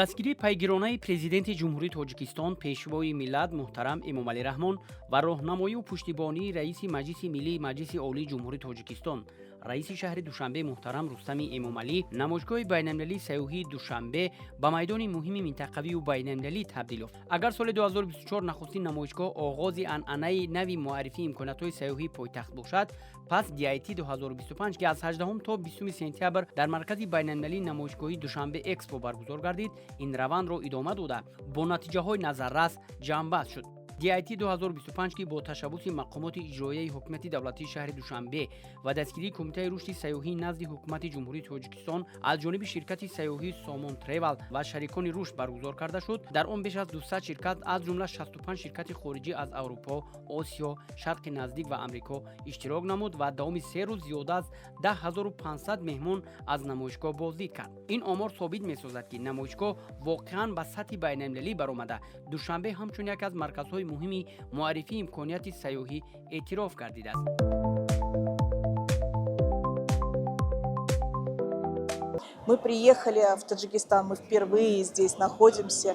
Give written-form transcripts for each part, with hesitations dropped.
Дастгирии пайгиронаи Президенти Ҷумҳурии Тоҷикистон, Пешвои миллат муҳтарам Эмомалӣ Раҳмон ва роҳнамоию пуштибонии Раиси Маҷлиси Миллии Маҷлиси Олии Ҷумҳурии Тоҷикистон, Раиси шаҳри Душанбе муҳтарам Рустами Эмомалӣ, намоишгоҳи байналмилалии сайёҳии Душанбе ба майдони муҳими минтақавию байналмилалӣ табдил ёфт. Агар соли 2024 нахустин намоишгоҳ оғози анъанаи нави муаррифии имкониятҳои сайёҳии пойтахт бошад, пас DIT 2025, ки аз 18 то 20 сентябр дар маркази байналмилалии намоишгоҳии Душанбе Экспо баргузор гардид, ин равандро идома дода, бо натиҷаҳои назаррас ҷамъбаст шуд. DIT 2025, ки бо ташаббуси мақомоти иҷроияи ҳукумати давлатии шаҳри Душанбе ва дастгирии Кумитаи рушди сайёҳии назди Ҳукумати Ҷумҳурии Тоҷикистон аз ҷониби ширкати сайёҳии Сомон Тревал ва шарикони рушд баргузор карда шуд, дар он беш аз 200 ширкат, аз ҷумла 65 ширкати хориҷӣ аз Аврупо, Осиё, Шарқи Наздик ва Амрико иштирок намуд ва давоми 3 рӯз зиёда аз 10 500 меҳмон аз намоишгоҳ боздид кард. Ин омор собит месозад, ки намоишгоҳ воқеан ба сатҳи байналмилалӣ баромада, Душанбе ҳамчун яке аз марказҳои муҳими муаррифии имконияти сайёҳӣ эътироф гардидааст. Мы приехали в Таджикистан, мы впервые здесь находимся.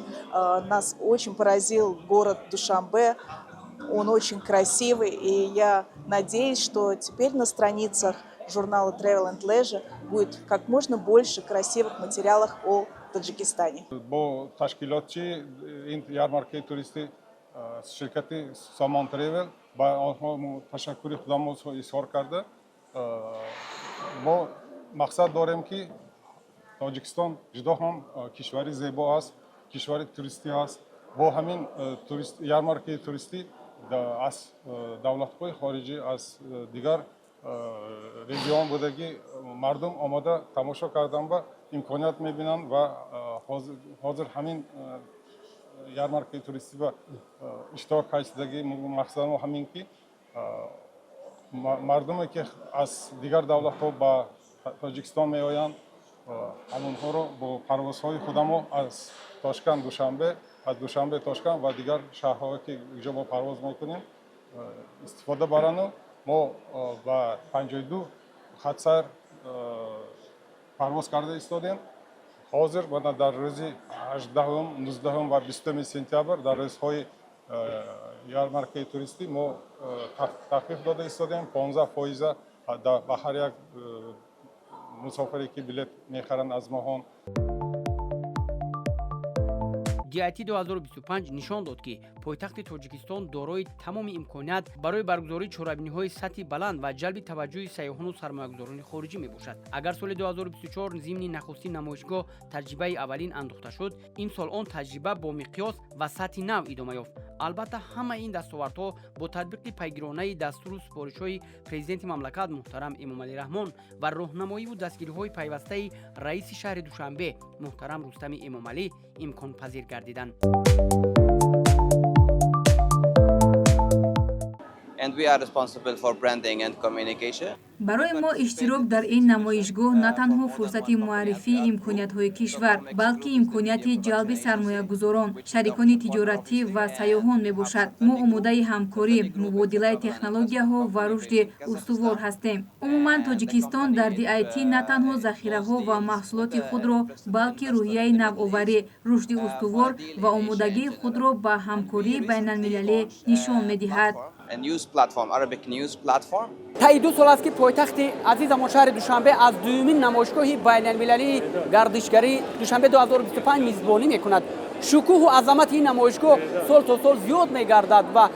Нас очень поразил город Душанбе. Он очень красивый, и я надеюсь, что теперь на страницах журнала Travel and Leisure будет как можно больше красивых материалов о Таджикистане. Бо ташкилотчи ин ярмаркаи туристӣ, ширкати Сомон Тревел, ба онҳо мо ташаккури худамон изҳор карда, мо мақсад дорем, ки Тоҷикистон ҷудо ҳам кишвари зебо аст, кишвари туристӣ аст. Бо ҳамин ярмаркаи туристӣ аз давлатҳои хориҷӣ, аз дигар регион будагӣ мардум омода тамошо кардан ба имконият мебинанд ва ҳозир ҳамин ярмаркаи туристӣ ба иштирок кардагӣ мақсадамо ҳамин, ки мардуме, ки аз дигар давлатҳо ба Тоҷикистон меоянд, ҳамонҳоро бо парвозҳои худамо аз Тошканд Душанбе, аз Душанбе Тошканд ва дигар шаҳрҳое, ки ҷо мо парвоз мекунем, истифода баранду мо ба 52 хатсайр парвоз карда истодем. Ҳозир мана дар рӯзи 18-ум, 19-ум ва 20-уми сентябр, дар рӯзҳои ярмаркаи туристӣ, мо тахфиф дода истодем 15 фоиза ба ҳар як мусофире, ки билет мехаранд аз моҳон. DIT 2025 нишон дод, ки пойтахти Тоҷикистон дорои тамоми имконият барои баргузории чорабиниҳои сатҳи баланд ва ҷалби таваҷҷӯҳи сайёҳону сармоягузорони хориҷӣ мебошад. Агар соли 2024 зимни нахустин намоишгоҳ таҷрибаи аввалин андӯхта шуд, имсол он таҷриба бо миқёс ва сатҳи нав идома ёфт. Албатта, ҳамаи ин дастовардҳо бо татбиқи пайгиронаи дастуру супоришҳои Президенти мамлакат муҳтарам Эмомалӣ Раҳмон ва роҳнамоиву дастгириҳои пайвастаи раиси шаҳри Душанбе муҳтарам Рустами Эмомалӣ имконпазир гардиданд. And we are responsible for branding and communication. Барои мо иштирок дар ин намоишгоҳ на танҳо фурсати муаррифии имкониятҳои кишвар, балки имконияти ҷалби сармоягузорон, шарикони тиҷоратӣ ва сайёҳон мебошад. Мо омодаи ҳамкорӣ, мубодилаи технологияҳо ва рушди устувор ҳастем. Умуман, Тоҷикистон дар DIT на танҳо захираҳо ва маҳсулоти худро, балки рӯҳияи навоварӣ, рушди устувор ва омодагии худро ба ҳамкории байналмилалӣ нишон медиҳад. A news platform, Arabic news platform. Таи 2 сол аст, ки пойтахти азизамон шаҳри Душанбе аз дуюмин намоишгоҳи байналмилалии гардишгарӣ Душанбе 2025 мизбонӣ мекунад. Шукӯҳу азамати ин намоишгоҳ сол то сол зиёд мегардад ва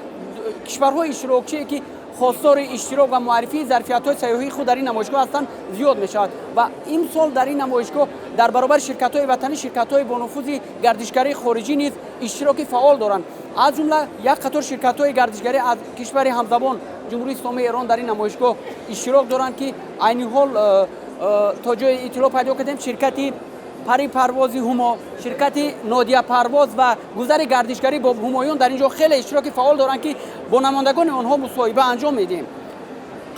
кишварҳои иштирокчие, ки хостори иштирок ва муаррифии зарфиятҳои сайёҳии худ дар ин намоишгоҳ ҳастанд, зиёд мешавад. Ва имсол дар ин намоишгоҳ дар баробари ширкатҳои ватанӣ ширкатҳои бонуфузи гардишгарии хориҷӣ низ иштироки фаъол доранд. Аз ҷумла як қатор ширкатҳои гардишгарӣ аз кишвари ҳамзабон, Ҷумҳурии Исломии Эрон, дар ин намоишгоҳ иштирок доранд, ки айни ҳол то ҷои иттилоъ пайдо кардем, ширкати Пари Парвози Ҳумо, ширкати Нодия Парвоз ва Гузари гардишгарӣ бо Ҳумоюн дар ин ҷо хеле иштироки фаъол доранд, ки бо намояндагони онҳо мусоҳиба анҷом медиҳем.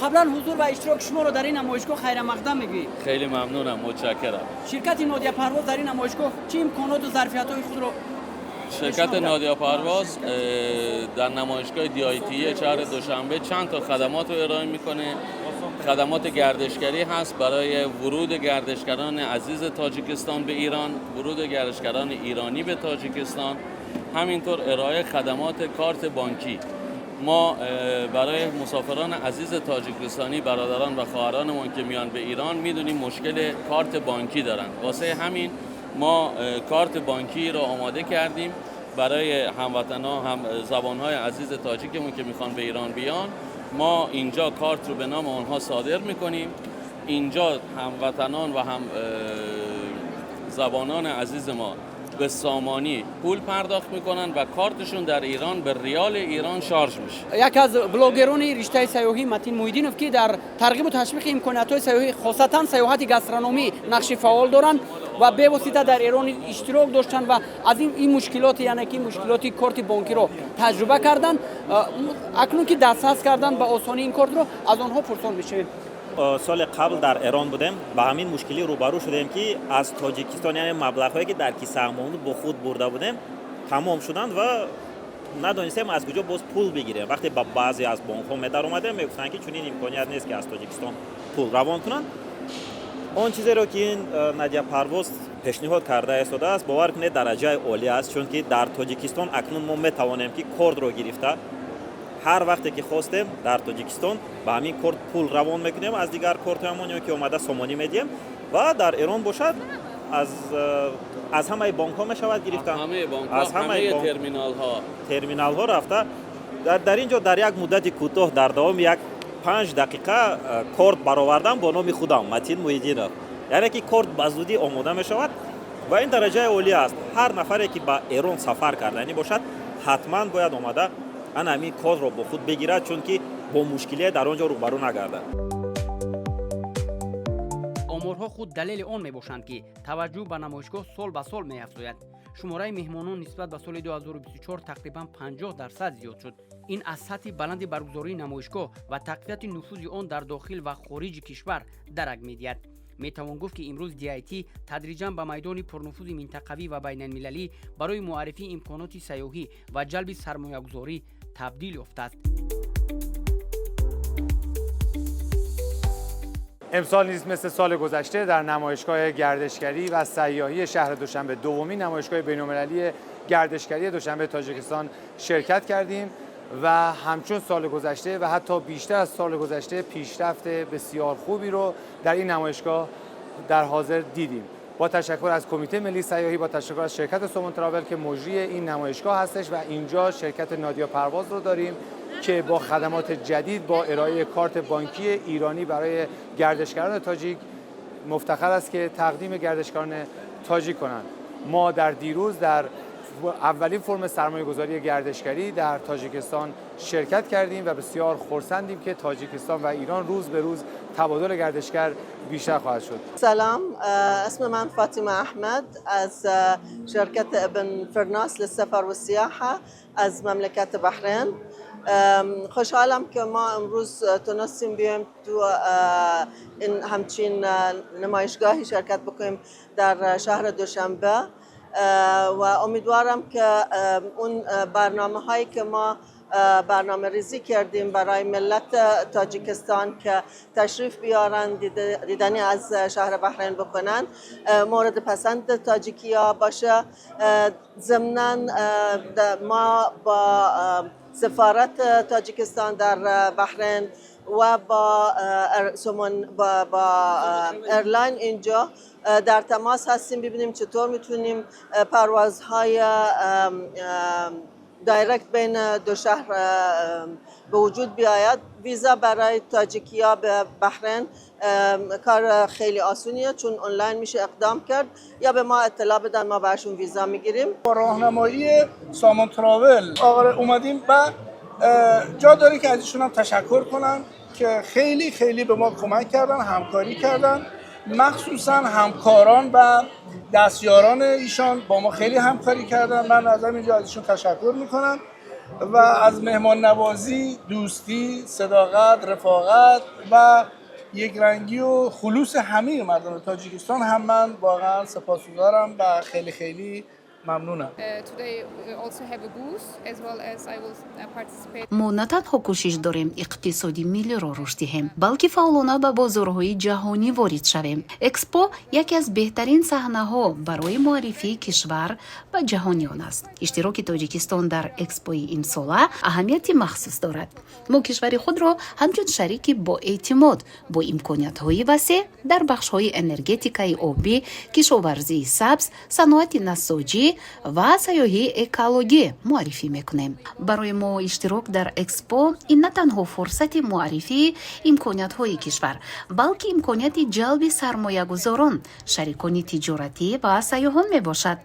Қаблан ҳузур ва иштироки шуморо дар ин намоишгоҳ хайрамақдам мегӯем. خیلی ممنونم، متشکرم. Ширкати Нодия Парвоз дар ин намоишгоҳ чӣ имконоту зарфиятҳои худро شرکت نادیا پرواز در نمایشگاه DIT شهر دوشنبه چند تا خدمات رو ارائه میکنه. خدمات گردشگری هست برای ورود گردشگران عزیز تاجیکستان به ایران، ورود گردشگران ایرانی به تاجیکستان، همینطور ارائه خدمات کارت بانکی. ما برای مسافران عزیز تاجیکستانی، برادران و خواهرانمون که میان به ایران، میدونیم مشکل کارت بانکی دارن. واسه همین ما کارت بانکی رو آماده کردیم برای هموطنها، هم زبانهای عزیز تاجیکمون که میخوان به ایران بیان. ما اینجا کارت رو به نام آنها صادر میکنیم. اینجا هموطنان و هم زبانان عزیز ما به سامانی پول پرداخت میکنن و کارتشون در ایران به ریال ایران شارژ میشه. Яке аз блогерони риштаи сайёҳӣ Матин Муҳиддинов, ки дар тарғибу ташвиқи имкониятҳои сайёҳӣ, хосатан сайёҳати гастрономӣ, нақши фаъол доранд ва бевосита дар Эрон иштирок доштанд ва аз ин мушкилоти, яъне ки мушкилоти корти бонкиро таҷриба карданд, акнун ки дастрас кардан ба осонӣ ин кортро, аз онҳо пурсон мешавем. Соли қабл дар Эрон будем, ба ҳамин мушкилӣ рӯбарӯ шудем, ки аз Тоҷикистон, яъне маблағҳое ки дар кисаамон бо худ бурда будем, тамом шуданд ва надонистем, аз куҷо боз пул бигирем. Вақте ба баъзе аз бонкҳо медаромадем, мегуфтанд, ки чунин имконият нест, ки аз Тоҷикистон пул равон кунанд. Он чизеро ки ин Надия Парвоз пешниҳод карда истодааст, бовар кунед, дараҷаи олӣ аст, чунки дар Тоҷикистон акнун мо метавонем, ки кортро гирифта, ҳар вақте ки хостем, дар Тоҷикистон ба ҳамин корт пул равон мекунем аз дигар кортҳоямон ё ки омада сомонӣ медиҳем ва дар Эрон бошад, аз ҳамаи бонкҳо мешавад гирифтан. Аз ҳамаи терминалҳо. Терминалҳо рафта, дар ин ҷо дар як муддати кӯтоҳ, дар давоми як 5 дақиқа корт баровардан бо номи худам Матин Муҳиддинов, яъне ки корт ба зудӣ омода мешавад ва ин дараҷаи олӣ аст. Ҳар нафаре ки ба Эрон сафар карданӣ бошад, ҳатман бояд омада ана ҳамин кортро бо худ бигирад, чунки бо мушкилие дар он ҷо рӯбарӯ нагардад. Оморҳо худ далели он мебошанд, ки таваҷҷӯҳ ба намоишгоҳ сол ба сол меафзояд. Шумораи меҳмонон нисбат ба соли 2024 тақрибан 50% зиёд шуд. Ин аз сатҳи баланди баргузории намоишгоҳ ва тақвияти нуфузи он дар дохил ва хориҷи кишвар дарак медиҳад. Метавон гуфт, ки имрӯз DIT тадриҷан ба майдони пурнуфузи минтақавӣ ва байналмилалӣ барои муаррифии имконоти сайёҳӣ ва ҷалби сармоягузорӣ табдил ёфтааст. امسال نیز مثل سال گذشته در نمایشگاه گردشگری و سیاحی شهر دوشنبه، دومین نمایشگاه بین‌المللی گردشگری دوشنبه تاجیکستان شرکت کردیم و همچون سال گذشته و حتی بیشتر از سال گذشته پیشرفت بسیار خوبی رو در این نمایشگاه در حاضر دیدیم. با تشکر از کمیته ملی سیاحی، با تشکر از شرکت سومون تراول که مجری این نمایشگاه هستش و اینجا شرکت نادیا پرواز رو داریم که با خدمات جدید، با ارائه کارت بانکی ایرانی برای گردشگران تاجیک، مفتخر است که تقدیم گردشگران تاجیک کنند. ما در دیروز در اولین فرم سرمایه گذاری گردشگری در تاجیکستان شرکت کردیم و بسیار خرسندیم که تاجیکستان و ایران روز به روز تبادل گردشگر بیشتر خواهد شد. سلام، اسم من فاطمة أحمد از شركة ابن فرناس للسفر والسياحة از مملكة بحرين. خوشحالم که ما امروز تونستیم بیایم تو این همچین نمایشگاهی شرکت بکنیم در شهر دوشنبه و امیدوارم که اون برنامه هایی که ما برنامه ریزی کردیم برای ملت تاجیکستان که تشریف بیارن، دیدنی از شهر بحرین بکنن، مورد پسند تاجیکیا باشه. ضمنا ما با سفارت تاجیکستان در بحرین و با سمون با airline اینجا در تماس هستیم، ببینیم چطور میتونیم پروازهای direct بین دو شهر به وجود بیاید. ویزا برای تاجیکیا به بحرین کار خیلی آسونیه، چون آنلاین میشه اقدام کرد یا به ما اطلاع بدن، ما براشون ویزا میگیریم. با راهنمایی سامان تراول آقا اومدیم و جا داره که از ایشون هم تشکر کنم که خیلی خیلی به ما کمک کردن، همکاری کردن. مخصوصا همکاران و دستیاران ایشان با ما خیلی همکاری کردن. من از اینجا از ایشون تشکر میکنم و از مهمان نوازی، دوستی، صداقت، رفاقت و یک رنگی و خلوص همه مردم تاجیکستان هم من واقعا سپاسگزارم و خیلی خیلی ممنونم. Мо на танҳо кӯшиш дорем иқтисоди миллиро рушд диҳем, балки фаъолона ба бозорҳои ҷаҳонӣ ворид шавем. Экспо яке аз беҳтарин саҳнаҳо барои муаррифии кишвар ба ҷаҳониён аст. Иштироки Тоҷикистон дар экспои имсола аҳамияти махсус дорад. Мо кишвари худро ҳамчун шарики боэътимод бо имкониятҳои васеъ дар бахшҳои энергетикаи обӣ, кишоварзии сабз, саноати насоҷӣ ва сайёҳии экологӣ муаррифӣ мекунем. Барои мо иштирок дар экспо ин на танҳо фурсати муаррифии имкониятҳои кишвар, балки имконияти ҷалби сармоягузорон, шарикони тиҷоратӣ ва сайёҳон мебошад.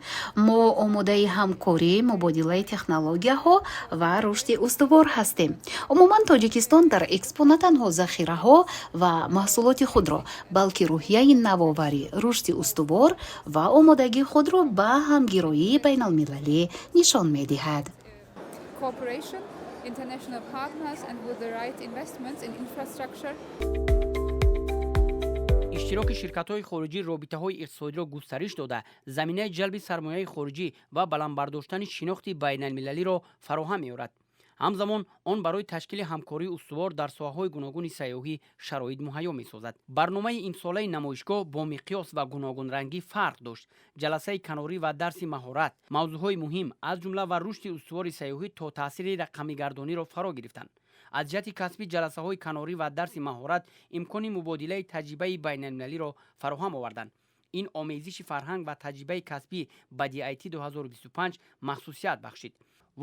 Мо омодаи ҳамкорӣ, мубодилаи технологияҳо ва рушди устувор ҳастем. Умуман, Тоҷикистон дар экспо на танҳо захираҳо ва маҳсулоти худро, балки рӯҳияи навоварӣ, рушди устувор ва омодагии худро ба ҳамгироии байналмилалӣ нишон медиҳад. Cooperation, international partners and with the right investments in infrastructure. Иштироки ширкатҳои хориҷӣ робитаҳои иқтисодиро густариш дода, заминаи ҷалби сармояи хориҷӣ ва баланд бардоштани шинохти байналмилалиро фароҳам меорад. Ҳамзамон, он барои ташкили ҳамкории устувор дар соҳаҳои гуногуни сайёҳӣ шароит муҳайё месозад. Барномаи имсолаи намоишгоҳ бо миқёс ва гуногунрангӣ фарқ дошт. Ҷаласаи канорӣ ва дарси маҳорат мавзӯъҳои муҳим, аз ҷумла ва рушди устувори сайёҳӣ то таъсири рақамигардониро фаро гирифтанд. Аз ҷиҳати касбӣ, ҷаласаҳои канорӣ ва дарси маҳорат имкони мубодилаи таҷрибаи байналмилалиро фароҳам оварданд. Ин омезиши фарҳанг ва таҷрибаи касбӣ ба DIT 2025 махсусият бахшид.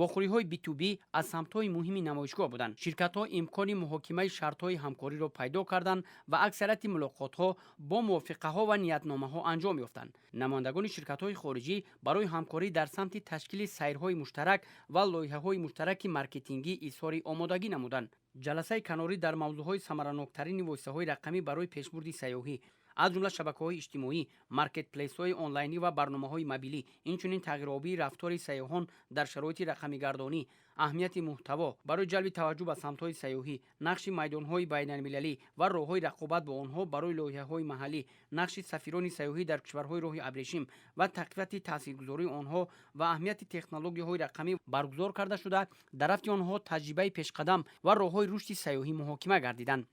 Вохӯриҳои B2B аз самтҳои муҳими намоишгоҳ буданд. Ширкатҳо имкони муҳокимаи шартҳои ҳамкориро пайдо карданд ва аксарияти мулоқотҳо бо мувофиқаҳо ва ниятномаҳо анҷом ёфтанд. Намояндагони ширкатҳои хориҷӣ барои ҳамкорӣ дар самти ташкили сайрҳои муштарак ва лоиҳаҳои муштараки маркетингӣ изҳори омодагӣ намуданд. Ҷаласаи канорӣ дар мавзӯъҳои самараноктарини воситаҳои рақамӣ барои пешбурди сайёҳӣ, аз ҷумла шабакаҳои иҷтимоӣ, маркетплейсҳои онлайнӣ ва барномаҳои мобилӣ, инчунин тағйиробии рафтори сайёҳон дар шароити рақамигардонӣ, аҳамияти муҳтаво барои ҷалби таваҷҷӯҳ ба самтҳои сайёҳӣ, нақши майдонҳои байналмилалӣ ва роҳҳои рақобат бо онҳо барои лоиҳаҳои маҳаллӣ, нақши сафирони сайёҳӣ дар кишварҳои роҳи абрешим ва тақвияти таъсиргузории онҳо ва аҳамияти технологияҳои рақамӣ баргузор карда шуда, дар рафти онҳо таҷрибаи пешқадам ва роҳҳои рушди сайёҳӣ муҳокима гардиданд.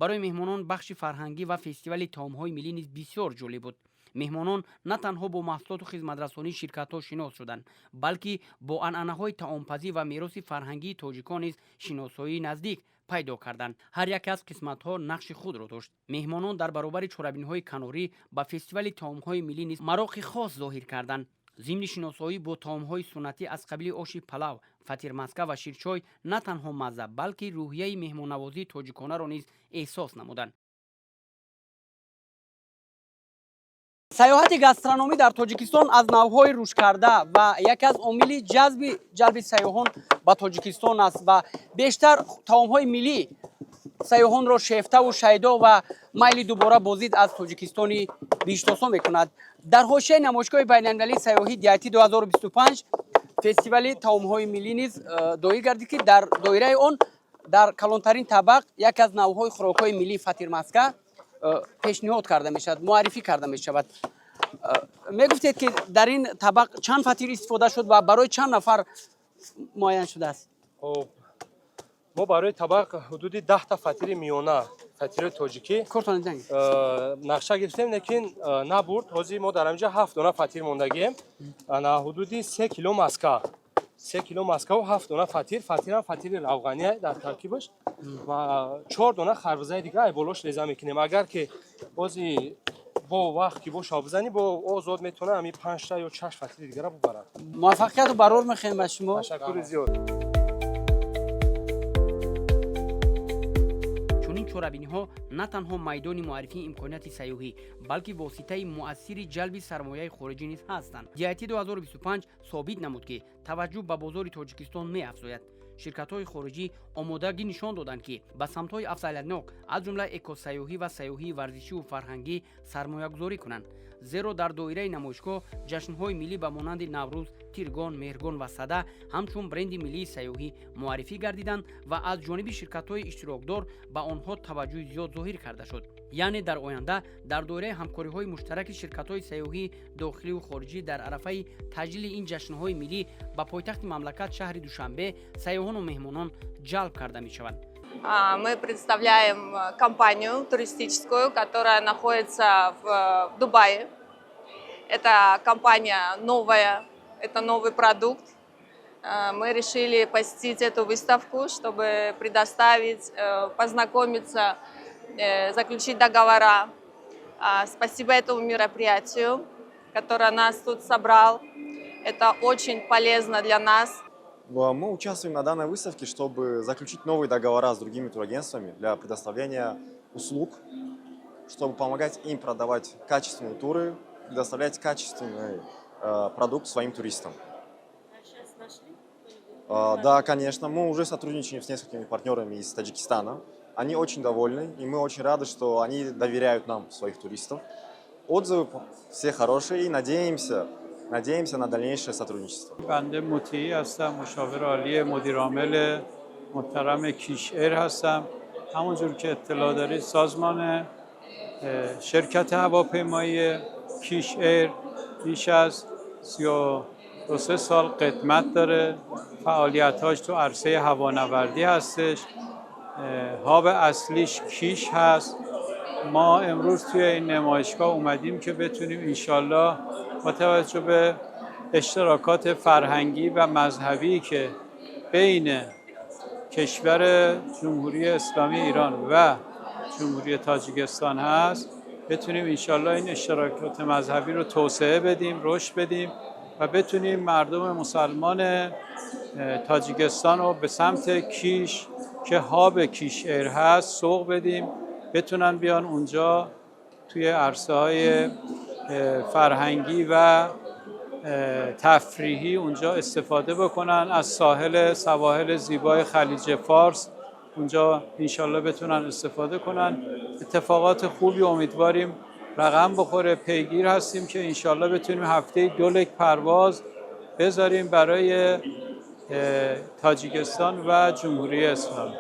Барои меҳмонон бахши фарҳангӣ ва фестивали таомҳои миллӣ низ бисёр ҷолиб буд. Меҳмонон на танҳо бо маҳсулоту хизматрасонии ширкатҳо шинос шуданд, балки бо анъанаҳои таомпазӣ ва мероси фарҳангии тоҷикон низ шиносоии наздик пайдо карданд. Ҳар яке аз қисматҳо нақши худро дошт. Меҳмонон дар баробари чорабиниҳои канорӣ ба фестивали таомҳои миллӣ низ мароқи хос зоҳир карданд. Зимни шиносоӣ бо таомҳои суннатӣ аз қабили оши палав, фатирмаска ва ширчой на танҳо мазза, балки рӯҳияи меҳмоннавозии тоҷиконаро низ эҳсос намуданд. Сайёҳати гастрономӣ дар Тоҷикистон аз навъҳои рушдкарда ва яке аз омили ҷалби сайёҳон ба Тоҷикистон аст ва бештар таомҳои миллӣ сайёҳонро шефтаву шайдо ва майли дубора боздид аз Тоҷикистони биҳиштосо мекунад. Дар ҳошияи намоишгоҳи байналмилалии сайёҳӣ DIT 2025 фестивали таомҳои миллӣ низ доир гардид, ки дар доираи он дар калонтарин табақ яке аз навъҳои хӯрокҳои миллӣ, фатирмаска, пешниҳод карда мешавад, муаррифӣ карда мешавад. Мегуфтед, ки дар ин табақ чанд фатир истифода шуд ва барои чанд нафар муайян шудааст? Хоб, мо барои табақ ҳудуди 10-та фатири миёна, фатири тоҷикӣ нақша гирифтем, лекин набурд. Ҳозир мо дар ҳаминҷа ҳафт дона фатир мондагием. Ана ҳудуди 3 кило маска, 3 кило маскаву ҳафт дона фатир. Фатирам фатири равғания дар таркибаш ва чор дона харбузаи дига ай болош реза мекунем. Агар ки бози бо вақт ки боша бизанӣ, бо озод метавона ҳамин панҷта ё шаш фатири дигара бубарад. Муваффақияту барор мехоҳем ба шумо. Ташаккури зиёд. Чунин чорабиниҳо на танҳо майдони муаррифии имконияти сайёҳӣ, балки воситаи муассири ҷалби сармояи хориҷӣ низ ҳастанд. DIT 2025 собит намуд, ки таваҷҷӯҳ ба бозори Тоҷикистон меафзояд. Ширкатҳои хориҷӣ омодагӣ нишон доданд, ки ба самтҳои афзалиятнок, аз ҷумла экосайёҳӣ ва сайёҳии варзишиву фарҳангӣ, сармоягузорӣ кунанд, зеро дар доираи намоишгоҳ ҷашнҳои миллӣ ба монанди Наврӯз Тиргон, Меҳргон ва Сада ҳамчун бренди миллии сайёҳӣ муаррифӣ гардиданд ва аз ҷониби ширкатҳои иштирокдор ба онҳо таваҷҷӯҳи зиёд зоҳир карда шуд. Яъне дар оянда дар доираи ҳамкориҳои муштараки ширкатҳои сайёҳии дохиливу хориҷӣ дар арафаи таҷлили ин ҷашнҳои миллӣ ба пойтахти мамлакат, шаҳри Душанбе, сайёҳону меҳмонон ҷалб карда мешаванд. Мы представляем компанию туристическую, которая находится в Дубае. Это компания новая, это новый продукт. Мы решили посетить эту выставку, чтобы предоставить, познакомиться, заключить договора. Спасибо этому мероприятию, которое нас тут собрал. Это очень полезно для нас. Мы участвуем на данной выставке, чтобы заключить новые договора с другими турагентствами для предоставления услуг, чтобы помогать им продавать качественные туры, предоставлять качественный продукт своим туристам. А сейчас нашли? Да, конечно, мы уже сотрудничаем с несколькими партнерами из Таджикистана. Они очень довольны, и мы очень рады, что они доверяют нам своих туристов. Отзывы все хорошие, и надеемся на дальнейшее сотрудничество. بنده مطیعی هستم، مشاور عالی مدیرعامل محترم کیش ایر هستم. همونجور که اطلاع دارید، سازمان شرکت هواپیمایی کیش ایر بیش از 32 سال قدمت داره. فعالیتاش تو عرصه هوانوردی هستش. Hub اصلیش کیش هست. ما امروز توی این نمایشگاه اومدیم که بتونیم انشالله با توجه به اشتراکات فرهنگی و مذهبی که بین کشور جمهوری اسلامی ایران و جمهوری تاجیکستان هست، بتونیم انشالله این اشتراکات مذهبی رو توسعه بدیم، رشد بدیم و بتونیم مردم مسلمان تاجیکستان رو به سمت کیش که hub کیش ایر هست سوق بدیم، بتونن بیان اونجا توی عرصه های فرهنگی و تفریحی اونجا استفاده بکنن، از سواحل زیبای خلیج فارس اونجا انشالله بتونن استفاده کنن. اتفاقات خوبی امیدواریم رقم بخوره. پیگیر هستیم که انشالله بتونیم هفته دو leg پرواز بذاریم برای تاجیکستان و جمهوری اسلامی.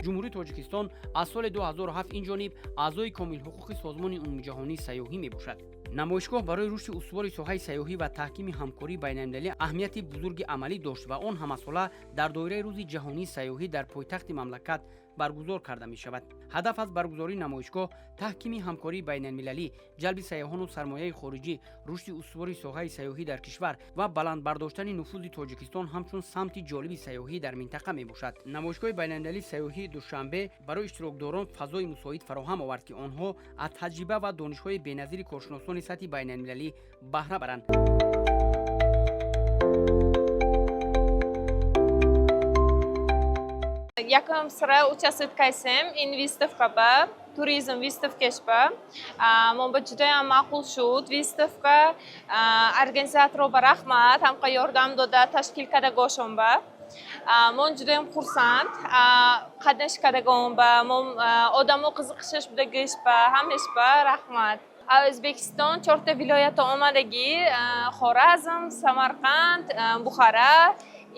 Ҷумҳурии Тоҷикистон аз соли 2007 ин ҷониб аъзои комилҳуқуқи Созмони умумиҷаҳонии сайёҳӣ мебошад. Намоишгоҳ барои рушди устувори соҳаи сайёҳӣ ва таҳкими ҳамкории байналмилалӣ аҳамияти бузурги амалӣ дошт ва он ҳамасола дар доираи Рӯзи ҷаҳонии сайёҳӣ дар пойтахти мамлакат баргузор карда мешавад. Ҳадаф аз баргузории намоишгоҳ таҳкими ҳамкории байналмилалӣ, ҷалби сайёҳону сармояи хориҷӣ, рушди устувори соҳаи сайёҳӣ дар кишвар ва баланд бардоштани нуфузи Тоҷикистон ҳамчун самти ҷолиби сайёҳӣ дар минтақа мебошад. Намоишгоҳи байналмилалии сайёҳии Душанбе барои иштирокдорон фазои мусоид фароҳам овард, ки онҳо аз таҷриба ва донишҳои беназири коршиносони сатҳи байналмилалӣ баҳра баранд. Якум сра участвовать кайсем ин выставка ба туризм выставка шба. Мо ба ҷудоям маъқул шуд выставка. Организаторо ба раҳмат, ҳамқа ёрдам дода ташкил кардагошон ба. Мон ҷудоям хурсанд қаднаш кардагон ба мо, одамо қизиқишаш будагиш ба, ҳамеш ба раҳмат. Ӯзбекистон чорта вилоята омадагӣ: Хоразм, Самарқанд, Бухара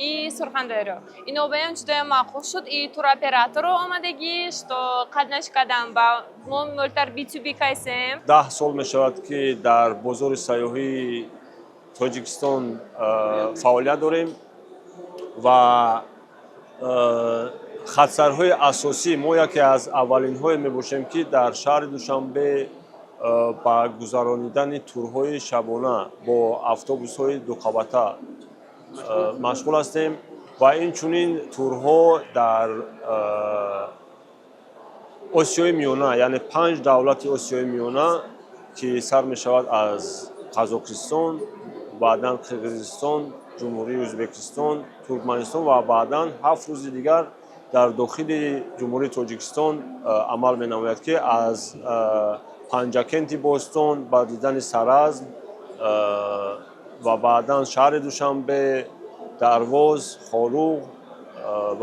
и Сурхандарё. Ино баям ҷудоям маъқул шуд. И туроператоро омадагӣ, что қаднаш кардам ба мо мӯлтар B2B кайсем. 10 сол мешавад, ки дар бозори сайёҳии Тоҷикистон фаъолият дорем ва хатсайрҳои асосӣ мо яке аз аввалинҳое мебошем, ки дар шаҳри Душанбе ба гузаронидани турҳои шабона бо автобусҳои дуқабата машғул ҳастем ва инчунин турҳо дар Осиёи Миёна, яъне панҷ давлати Осиёи Миёна, ки сар мешавад аз Қазоқистон, баъдан Қирғизистон, Ҷумҳурии Ӯзбекистон, Туркманистон ва баъдан 7 рӯзи дигар дар дохили Ҷумҳурии Тоҷикистон амал менамояд, ки аз Панҷакенти бостон ба дидани Саразм ва баъдан шаҳри Душанбе, Дарвоз, Хоруғ,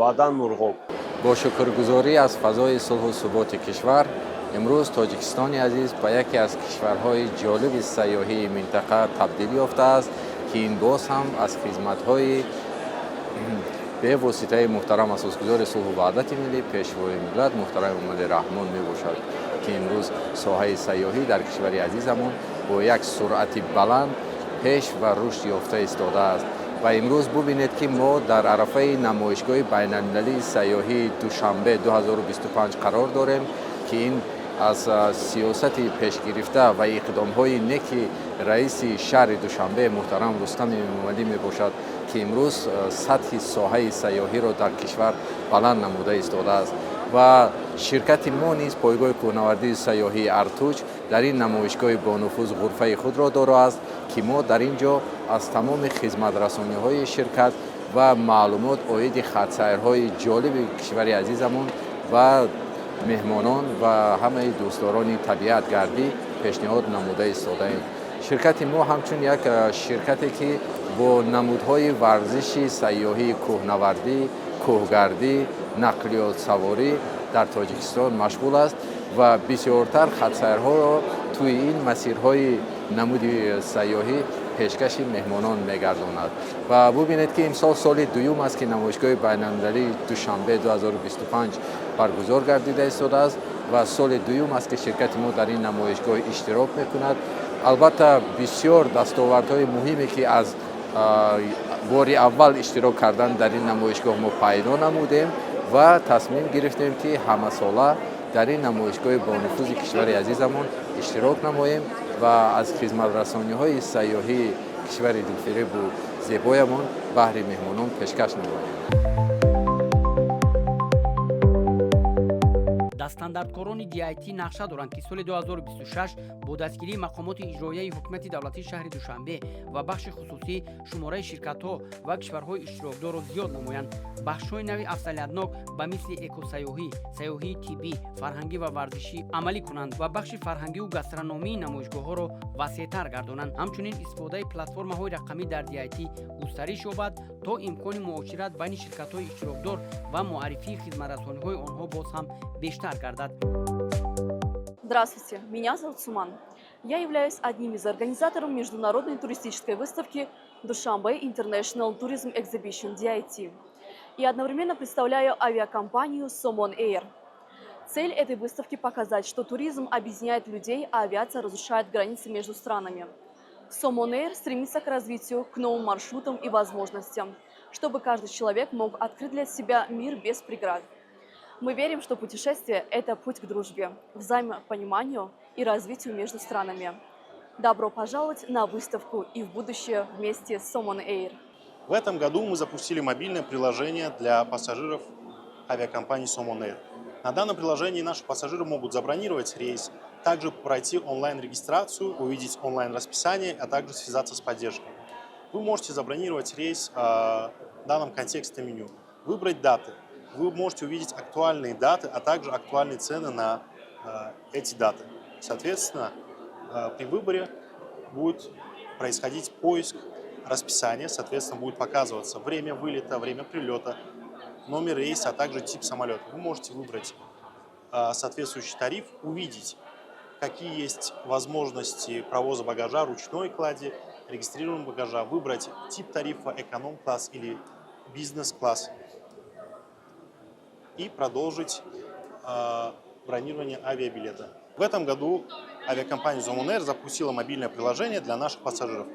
баъдан Мурғоб. Бо шукргузорӣ аз фазои сулҳу суботи кишвар, имрӯз Тоҷикистони азиз ба яке аз кишварҳои ҷолиби сайёҳии минтақа табдил ёфтааст, ки Ки ин боз ҳам аз хизматҳои бевоситаи муҳтарам асосгузори сулҳу ваҳдати миллӣ, пешвои миллат муҳтарам Эмомалӣ Раҳмон мебошад, ки имрӯз соҳаи сайёҳӣ дар кишвари азизамон бо як суръати баланд пеш ва рушд ёфта истодааст. Ва имрӯз бубинед, ки мо дар арафаи намоишгоҳи байналмилалии сайёҳии Душанбе 2025 қарор дорем, ки ин аз сиёсати пешгирифта ва иқдомҳои неки раиси шаҳри Душанбе муҳтарам Рустами Эмомалӣ мебошад, ки имрӯз сатҳи соҳаи сайёҳиро дар кишвар баланд намуда истодааст. Ва ширкати мо низ, пойгоҳи кӯҳнавардии сайёҳии Артуч, дар ин намоишгоҳи бонуфуз ғурфаи худро доро аст, ки мо дар ин ҷо аз тамоми хизматрасониҳои ширкат ва маълумот оиди хатсайрҳои ҷолиби кишвари азизамон ва меҳмонон ва ҳамаи дӯстдорони табиатгардӣ пешниҳод намуда истодаем. Ширкати мо ҳамчун як ширкате, ки бо намудҳои варзиши сайёҳии кӯҳнавардӣ, кӯҳгардӣ, нақлиётсаворӣ дар Тоҷикистон машғул аст ва бисёртар хатсайрҳоро тӯи ин масирҳои намуди сайёҳӣ пешкаши меҳмонон мегардонад. Ва бубинед, ки имсол соли дуюм аст, ки намоишгоҳи байналмилалии Душанбе 2025 баргузор гардида истодааст ва соли дуюм аст, ки ширкати мо дар ин намоишгоҳ иштирок мекунад. Албатта, бисёр дастовардҳои муҳиме, ки аз бори аввал иштирок кардан дар ин намоишгоҳ мо пайдо намудем ва тасмим гирифтем, ки ҳамасола дар ин намоишгоҳи бонуфузи кишвари азизамон иштирок намоем ва аз хизматрасониҳои сайёҳии кишвари дилфиребу зебоямон баҳри меҳмонон пешкаш намоем. Дастандардкорони DIT нақша доранд, ки соли 2026 бо дастгирии мақомоти иҷроияи ҳукумати давлатии шаҳри Душанбе ва бахши хусусӣ шумораи ширкатҳо ва кишварҳои иштирокдорро зиёд намоянд, бахшҳои нави афзалиятнок ба мисли экосайёҳӣ, сайёҳии тиббӣ, фарҳангӣ ва варзишӣ амалӣ кунанд ва бахши фарҳангиву гастрономии намоишгоҳҳоро васеътар гардонанд. Ҳамчунин, истифодаи платформаҳои рақамӣ дар DIT густариш ёбад, то имкони муошират байни ширкатҳои иштирокдор ва муаррифии хизматрасониҳои онҳо боз ҳам бештар гардад. Здравствуйте, меня зовут Суман. Я являюсь одним из организаторов международной туристической выставки Душанбе International Tourism Exhibition DIT и одновременно представляю авиакомпанию Somon Air. Цель этой выставки – показать, что туризм объединяет людей, а авиация разрушает границы между странами. Somon Air стремится к развитию, к новым маршрутам и возможностям, чтобы каждый человек мог открыть для себя мир без преград. Мы верим, что путешествие – это путь к дружбе, взаимопониманию и развитию между странами. Добро пожаловать на выставку и в будущее вместе с Somon Air. В этом году мы запустили мобильное приложение для пассажиров авиакомпании Somon Air. На данном приложении наши пассажиры могут забронировать рейс, также пройти онлайн-регистрацию, увидеть онлайн-расписание, а также связаться с поддержкой. Вы можете забронировать рейс в данном контекстном меню, выбрать даты. Вы можете увидеть актуальные даты, а также актуальные цены на эти даты. Соответственно, при выборе будет происходить поиск расписания, соответственно, будет показываться время вылета, время прилета, номер рейса, а также тип самолета. Вы можете выбрать соответствующий тариф, увидеть, какие есть возможности провоза багажа, ручной клади, регистрируемого багажа, выбрать тип тарифа эконом-класс или бизнес-класс и продолжить бронирование авиабилета. В этом году авиакомпания Somon Air запустила мобильное приложение для наших пассажиров.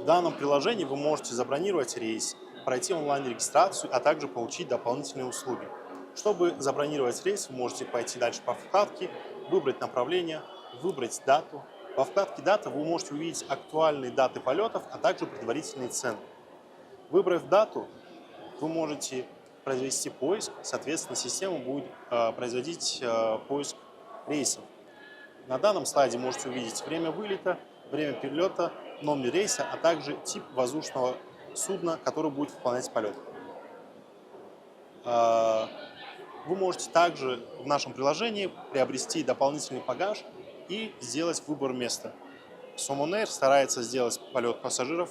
В данном приложении вы можете забронировать рейс, пройти онлайн-регистрацию, а также получить дополнительные услуги. Чтобы забронировать рейс, вы можете пойти дальше по вкладке, выбрать направление, выбрать дату. Во вкладке «Дата» вы можете увидеть актуальные даты полетов, а также предварительные цены. Выбрав дату, вы можете произвести поиск, соответственно, система будет производить поиск рейсов. На данном слайде можете увидеть время вылета, время перелета, номер рейса, а также тип воздушного судна, который будет выполнять полет. Вы можете также в нашем приложении приобрести дополнительный багаж и сделать выбор места. Somon Air старается сделать полет пассажиров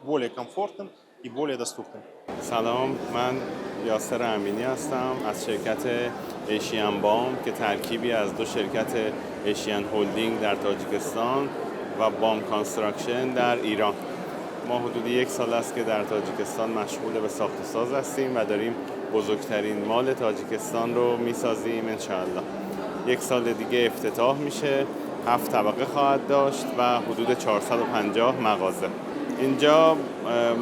более комфортным и более доступным. سلام، من یاسر امینی هستم از شرکت Asian بام که ترکیبی از دو شرکت Asian Holding در تاجیکستان و بام Construction در ایران. ما حدود یک سال است که در تاجیکستان مشغول به ساخت و ساز هستیم و داریم بزرگترین mall تاجیکستان رو میسازیم انشاءالله. یک سال دیگه افتتاح میشه، 7 طبقه خواهد داشت و حدود 450 مغازه. اینجا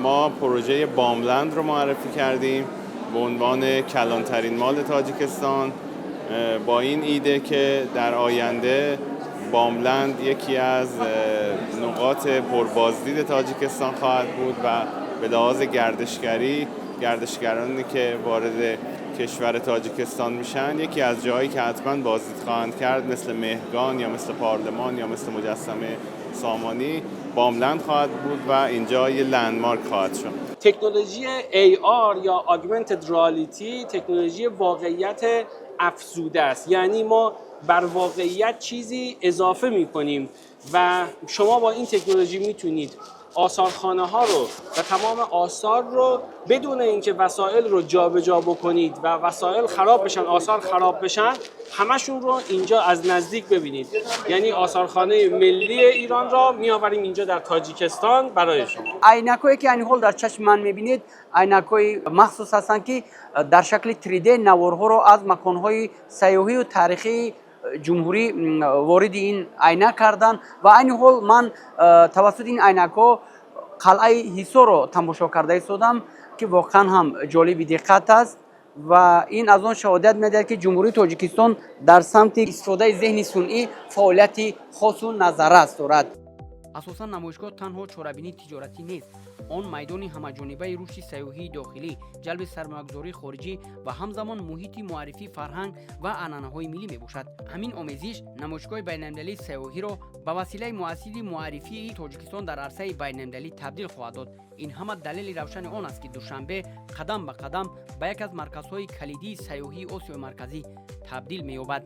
ما پروژه باملند رو معرفی کردیم به عنوان کلانترین mall تاجیکستان، با این ایده که در آینده باملند یکی از نقاط پربازدید تاجیکستان خواهد بود و به لحاظ گردشگری گردشگرانی که وارد کشور تاجیکستان میشن یکی از جاهایی که حتما بازدید خواهند کرد مثل مهرگان یا مثل پارلمان یا مثل مجسمه سامانی باملند خواهد بود و اینجا یه landmark خواهد شد. تکنولوژی AR یا Augmented Reality تکنولوژی واقعیت افزوده است، یعنی ما بر واقعیت چیزی اضافه میکنیم و شما با این تکنولوژی میتونید آثارخانه ها رو و تمام آثار رو بدون اینکه وسایل رو جابجا بکنید و وسایل خراب بشن، آثار خراب بشن، همشون رو اینجا از نزدیک ببینید. یعنی آثارخانه ملی ایران را میآوریم اینجا در تاجیکستان برای شما. عینکایی که айни ҳол дар чашми ман мебинед, айнакҳои махсус ҳастанд, ки дар шакли 3D наворҳоро аз маконҳои сайёҳию таърихии ҷумҳурӣ вориди ин айнак карданд ва айни ҳол ман тавассути ин айнакҳо қалъаи Ҳисорро тамошо карда истодам, ки воқеан ҳам ҷолиби диққат аст ва ин аз он шаҳодат медиҳад, ки Ҷумҳурии Тоҷикистон дар самти истифодаи зеҳни сунъӣ фаъолияти хосу назаррас дорад. Асосан намоишгоҳ танҳо чорабинии тиҷоратӣ нест. Он майдони ҳамаҷонибаи рушди сайёҳии дохилӣ, ҷалби сармоягузории хориҷӣ ва ҳамзамон муҳити муаррифии фарҳанг ва анъанаҳои миллӣ мебошад. Ҳамин омезиш намоишгоҳи байналмилалии сайёҳиро ба василаи муассири муаррифии Тоҷикистон дар арсаи байналмилалӣ табдил хоҳад дод. Ин ҳама далели равшани он аст, ки Душанбе қадам ба қадам ба як аз марказҳои калидии сайёҳии Осиёи Марказӣ табдил меёбад.